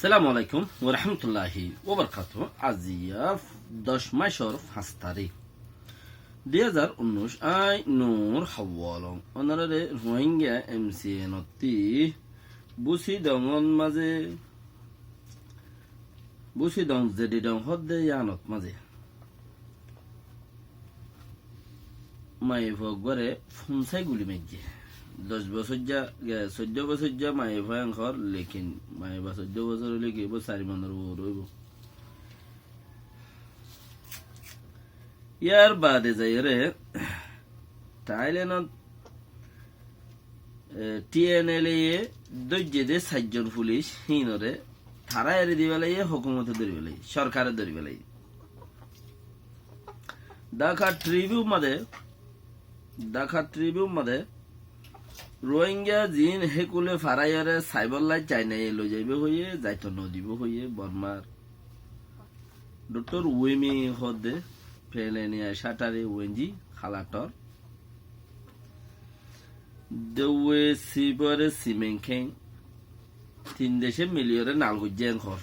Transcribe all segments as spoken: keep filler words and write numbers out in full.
Assalamu alaikum warahmatulláhi wabarakátuhu. Aijja doc maicór fañs tarík, dui házar unnúic. Añí Nur Hawwa Alom. Ónorare Rohingya M C N ottú Busidong ot mazé, Busidong Zedidong hoódde yíanot mazé maiyafua uggwáre fúnsai guli maijjé. Doc bosóijja, e, soiddó bosóijja maiyafua enkor, lekin maiyafua soiddó bosór óile ki óibo, sari monor uore óibo. Yar baade zaiyóre Thailand ot, e, T N L A ye dóijje de sair zon fulic, híinore tará eri di félaiye, hókumote dóri félaiye, sorkare dóri félaiye. Dhaka Tribune mazé, Dhaka Tribune mazé Rohingya ziín hékule faraiyóre saibólla China ye loizaibou hoiyé, zaito nodibou hoiyé Bormar Doctor Win Myint hoódde, Pelenia Satari Wenji, Halator Dewe, Sibore Simenkeng, tin decé miliyóre nal goijjé enkor.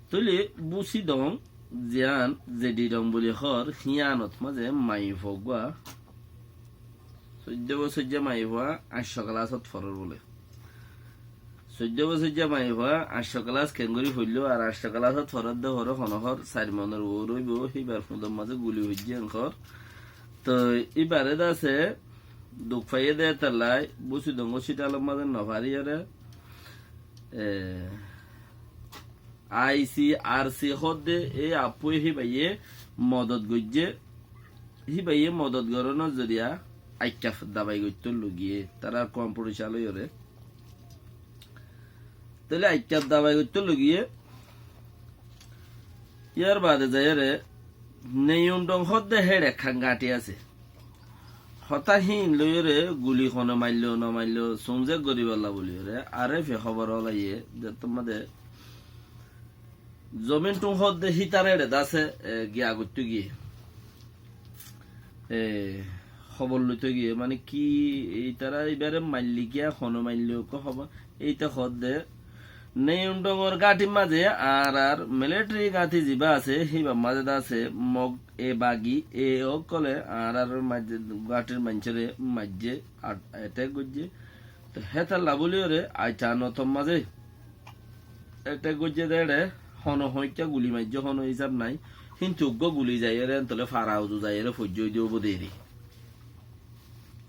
Tóile Busidong, ziyán Zedidong buli hoór, híyanot mazé maiyafua uggwá, soiddó bosóijja maiyafua, añctó kelasot forór bóle. Soiddó bosóijja maiyafua añctó kelas keéngorí foilló, ar añctó kelasot foródde foré hono hoór sari monor uore óibo, híbar fúndor mazé guli foijjé enkor. Toi íbaré de asé duk faiyé de étalla Busidong hospitalor mazé nofariyóre, e, I C R C hoódde e appuye híbaye modot goijjé, híbaye modot gorónor zoriya aikká dabai goittóu logiyé, tará komputican loiyóre. Tóile aikká dabai goittóu logiyé. Yar baade zaiyóre Neyundong hoódde héçe ekkán gáñthi asé. Hotá híin loiyóre guli hone maillo, no maillo, sunzek goríbolla buliyóre, R F E hóbor ólaiyé, zettór mazé Zomintong hoódde hítara éçe de asé, e, giya goittó giyé. E, hóbor loitó giyé, mane ki, ítara íbare maillé kiya, hone maillé uggwá hóbor, íte hoódde Neyundongor gáñthir mazé añárar militeri gáñthi zibá asé, híbar mazé de asé Mog e bagi e ókkole añárar mazé gáñthir maincóre maijjé, a-, etek goijjé. Toi hétalla buliyóre aicanotor mazé etek goijjé de éçe, hono hoikká guli maijjé hono hísab nái, híntu uggwá guli zaiyóre entole fara uzu zaiyóre foijjé óide óibo deri.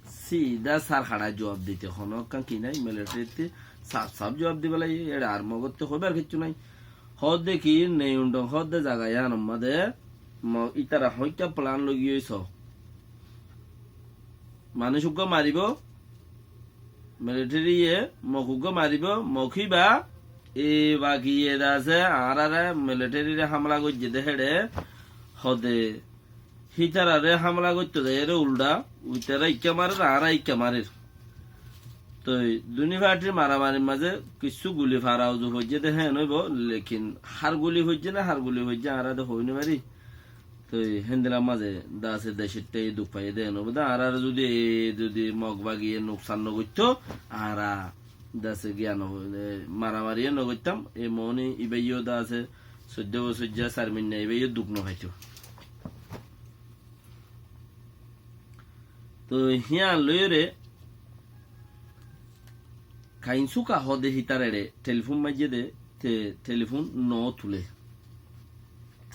Sida sar haça juab dite hono ekkán ki nái, militaritte saf saf juab diba lage, éçe ar Mogotte hoibar kiccú nái. Hoódde ki, Neyundong hoódde zaga yíanor mazé Mo-, ítara hoikká plan logiyói so. Manúic uggwá maribó, militariye Mog uggwá maribó, Mog híba, e bagi e de asé, añáráre militerire hámla goijjé de héçe, hode hítarare hámla goittó de ére uldha, uitara ikká marer, añára ikká marer. Toi duní partir maramarir mazé kissú guli fara uzu foijjé de héen óibo, lekin hár guli foijjé na hár guli foijjé añára de hoi no fari. Toi héndilla mazé de asé decótte duk faiyé de héen óibo de, añára zudi, zudi Mog bagiye nuksan no goittó, añára de asé giya no, e, maramari no goittám, e moni ibáyo de asé soiddó bosóijja sar mainna ibáyo duk no faitó. Toi híyan loiyóre Kainsuka hode hítarare telifun maijjé de, te telifun no tulé.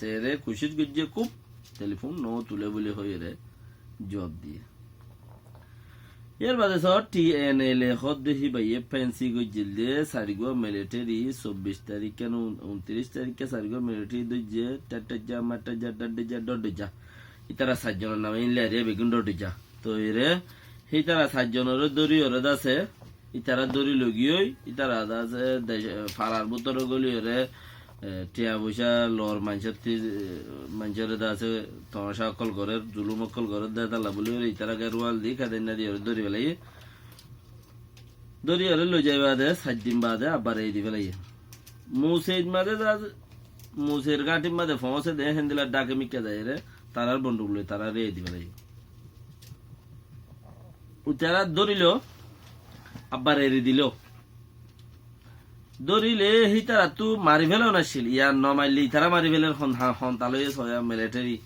Tere kucíc goijjé kúb, telifun no tulé buli hoiyóre juab diyé. Yar bade só T N L A hode híbaye fensi goijjé de sarigwá militeri sobbic tarikká, un-, untiríc tarikká sarigwá militeri dóijje, tattaijja, mattaijja, daddejja, doddejja. Ítara sair zonor name inle ariya beggún doddejja. Toi ére hítara sair zonoré dóri ore de asé, ítara dóri logiyói, ítara de asé dec-, farar bútore goli ore, e, tiya foicá lor maincór ti-, e, maincóre de asé tomacá ókkol gorér, zulum ókkol gorér de hétalla buli ore ítara geruwal di, kedainna di ore dóri felaiyé. Dóri ore loizai bade, sair din bade abbar eri di felaiyé. Museir mazé de asé, Museir gáñthir mazé foóñse de, héndilla dhake mikká zai ore, tarár bonduk loi tarár eri di felaiyé. Uitará dórilo, abbar eri dilo. Dórile hítarattú mari féla accíl, yián no maille ítara mari féler, hon-, ha-, honta loiye soya militeri.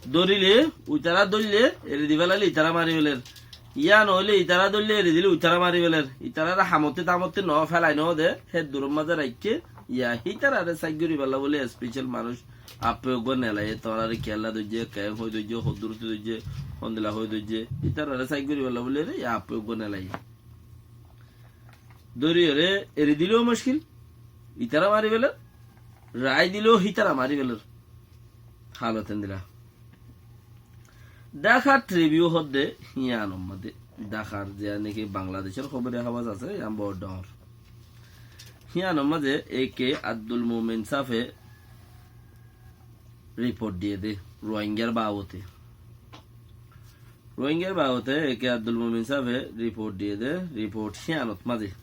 Dórile uitará dóille eri di félaile ítara mari féler. Yián óile ítara dóille eri dile uitará mari féler. Ítarare hamotte tamotte no félai no de, hé duror mazé raikké, yiá hítarare sáit goríballa bóli especial manúic. Appoi uggúa nelaiye, tuáñrare kiyólla dóijje, keén hoi dóijje, hoddúroti dóijje, hondila hoi dóijje, ítarare sáit goríballa bóli ere, yiá appoi uggúa nelaiye. Dóriyoré eri dileó muckil, ítara mari féler, rai dileó hítara mari féler. Halot endila. Dhaka Tribune hoódde híyanor mazé, Dhakar ziyán niki Bangladecór hóbore hawaz asé, yián bor dhoóñr. Híyanor mazé A K Abdul Momin sáfe riport diyé dé Rohingyar babote. Rohingyar babote A K Abdul Momin sáfe riport diyé dé, riport híyanot mazé.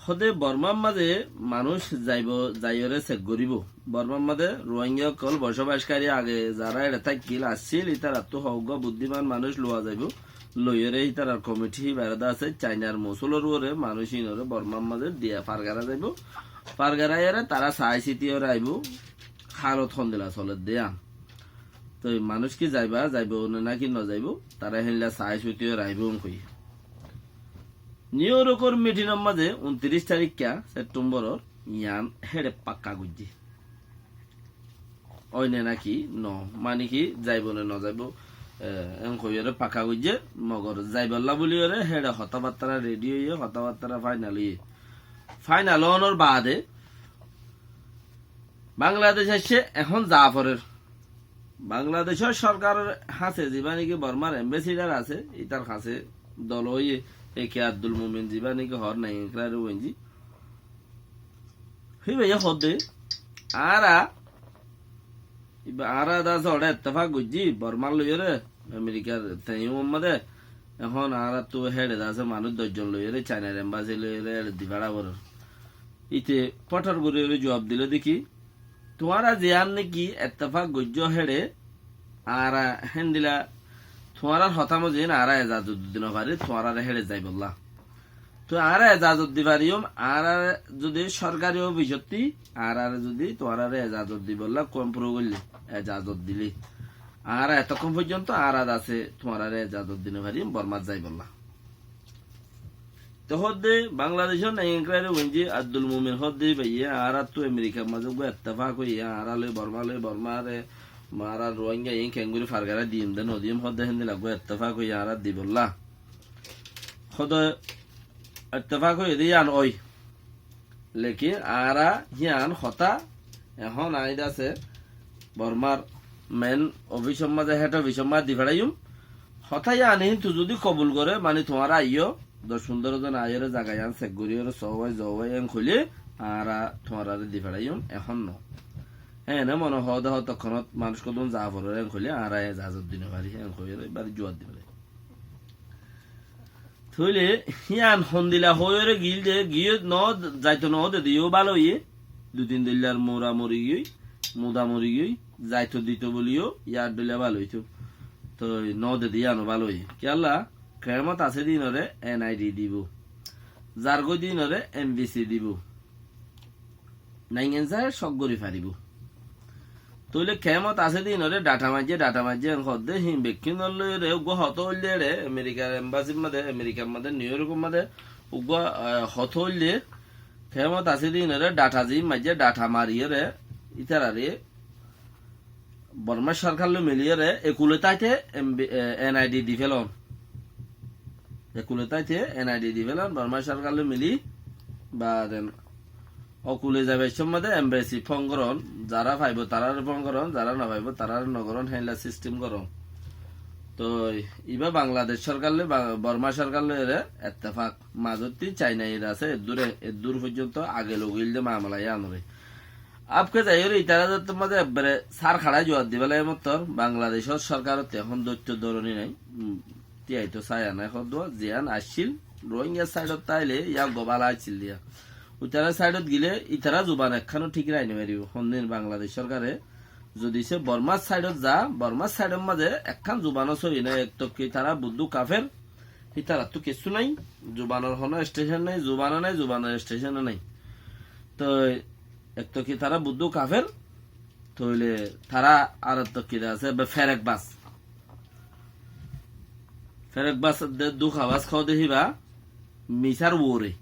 Hóde Bormar mazé manúic zaibo, zaiyóre sek goríbo. Bormar mazé Rohingya ókkol bosobaskári age zará eçe táikkil accíl, ítarattú hoggúa buddíman manúic luwa zaibo. Loiyóre ítarar komiti híbaré de asé, Chainar Mosulor uore manúic ínoré Bormar mazé diya fargara zaibo. Fargaraiyóre tará saái sítiyóre aibo, halot hondila soler de yián. Toi manúic ki zaiba, zaibo ne náki no zaibo, tará héndila saái sítiyóre aibo hoiyé. New Yorkor mitinor mazé untiríc tarikka Septemboror yián héçe pakka goijjé. Ói ne náki no, mani ki zaibo ne no zaibo, e, en hoiyóre pakka goijjé, mogor zaiballa bóliyoré héçe hotábattára redi óiye, hotábattára fainal óiye. Fainal ónor baade Bangladec aiccé, ehón za forer. Bangladecór sorkaror hañsé zibá niki Bormar embesidar asé, ítar hañsé dol óiye, A K Abdul Momin zibá niki hoór nai enkrári wenji. Híbaye hoódde, añára, iba añára de asé oçé ettefak goijjí, Bormar loiyóre, Amerikar teñiyum mazé, ehón añárattú héçe de asé manúic doc zon loiyóre, Chainar embasi loiyóre, héçe di fáça forer. Íte fóthor goríyoré zuab dilé de ki, tuáñra ziyán niki ettefak goijjó héçe, añára héndila tuáñrar hotá mozin añára ezazot di no farir, tuáñrare héçe zaibolla. Toi añára ezazot di fariyum, añára zodi sorkari ofisottí, añárare zodi tuáñrare ezazot dibolla kuam furu goille, ezazot dile. Añára etokkon foijjonto añára de asé tuáñrare ezazot di no fariyum Bormat zaibolla. Te hoódde Bangladecór nai enkrári wenji Abdul Momin hoódde baiye, añárattú Amerikar mazé uggúa ettefak óiye, añára loi Borma loi Bormare, añára Rohingya iín keéngorí fargara diyum de no diyum hoódde héndila uggúa ettefak óiye añára dibolla. Hoódde ettefak óiye de yián ói. Lekin añára híyan hotá ehón añí de asé Bormar men ofisor mazé, hed ofisor mazé di feçáiyum. Hotá yián híntu zodi kobul goré, mani tuáñra aiyó, doc fundoro zon aiyóre zaga yián sek goríyoré sowai zowai en hoilé añára tuáñrare di feçáiyum, ehón no. Ene mone hoó de hotokkonot manúic hodún za forer en hoilé añára ezazot di no fari, en hoiyóre ibáre zuab di feçáiyum. Tóile híyan hondila hoiyóre gil de, giyé no, zaito no de diyó bála óiye. Dui tin dillar mura mori giyói, muda mori giyói, zaito dito bóliyo, yar dhoilla bála óito. Toi no de de yíano bála óiye. Kiyólla, kemot asé dinore N I D dibo. Zargói dinore N B C dibo. Naingen saái cók gorí faribó. Tóile kemot asé de inore dhata maijjé, dhata maijjé en hoódde, hín bekkúnor lói ere uggúa hotá óilde ere, Amerikar embasir mazé, Amerikar mazé, New Yorkor mazé, uggúa, eh, hotá óilde, kemot asé de inore dhata ziín maijjé, dhata mari ere, ítarare, Bormar sorkar loi mili ere, ekule táite M B, eh, N I D di felon. Ekule táite N I D di felon, Bormar sorkar loi mili, ba den, okule zaibar somot de embassy fon goron, zara faibo tarare fon goron, zara no faibo tarare no goron, héndilla system goron. Toi iba Bangladesh sorkar loi, ba-, Borma sorkar loi ere ettefak, mazotti China ir asé, eddure, eddur foijjonto age logil de mamala iyanore. Abke zaiyore itara zattor maze ebbere sar kharai juwab diba lage mottor, Bangladeshor sorkarotte ehon doitto doroni nai. Um, Tiyai to saiya nai hoddua, ziyan accil, Rohingya saidot taile ya gobala accil diya. Uitara saidot gile itara zuban ekkano thik raini paribo. Hondin Bangladesh sorkare jodi se Bormar saidot za, Bormar saidor maze ekkan zubano soi nai, ek tokki tara buddu kafer, Hítarattú kessú nái, zubanor honó estecen nái, zubanó nái, zubanor estecen nái. Toi ek to ki tará buddú kafer, toile tará ar ek to ki asé, be ferekbas. Ferekbas de dúkabas hoó de híba, misár uore.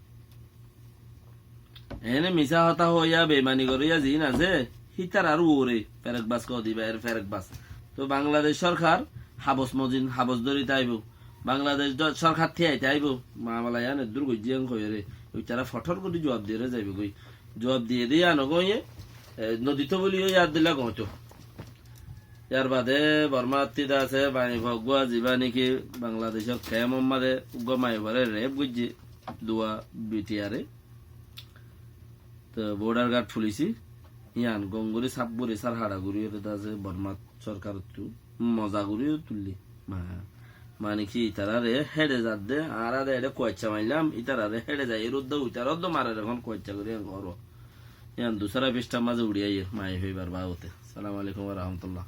Ene misá hotá hoiya, beimani goríya ziín asé, hítarar uore ferekbas hoó de híba, er ferekbas. Toi Bangladec sorkar habos mozin, habos dóri táibo. Bangladec do-, sorkar tíai táibo. Mamala yián eddúr goijjé yián hoiyóre. Ítara fothór gorí zuab diyóre zaibogói. Zuab diyé de yián goiyé, e, noditó buli yó yar dila goóito. Yar bade Bormá attí de asé, Bani Foggúa, zibá niki Bangladecor kemor mazé uggúa maiyafuare rep goijjé, duwa bitiyare. Toi bodar gard fulisi, yián gom gorí saf gorí sar haça gorí yóre de asé Bormá sorkarottú moza gorí yó tullé. Ma-, mani ki ítarare héçe zadde, añára de eçé kuaicca maillam, ítarare héçe zai, e roddo, ítara roddo marer ehón kuaicca gorí yián goró. Yián dusára fisthar mazé uçí aiyér, maiyafuar babote. Assalamu alaikum wa rahmatullah.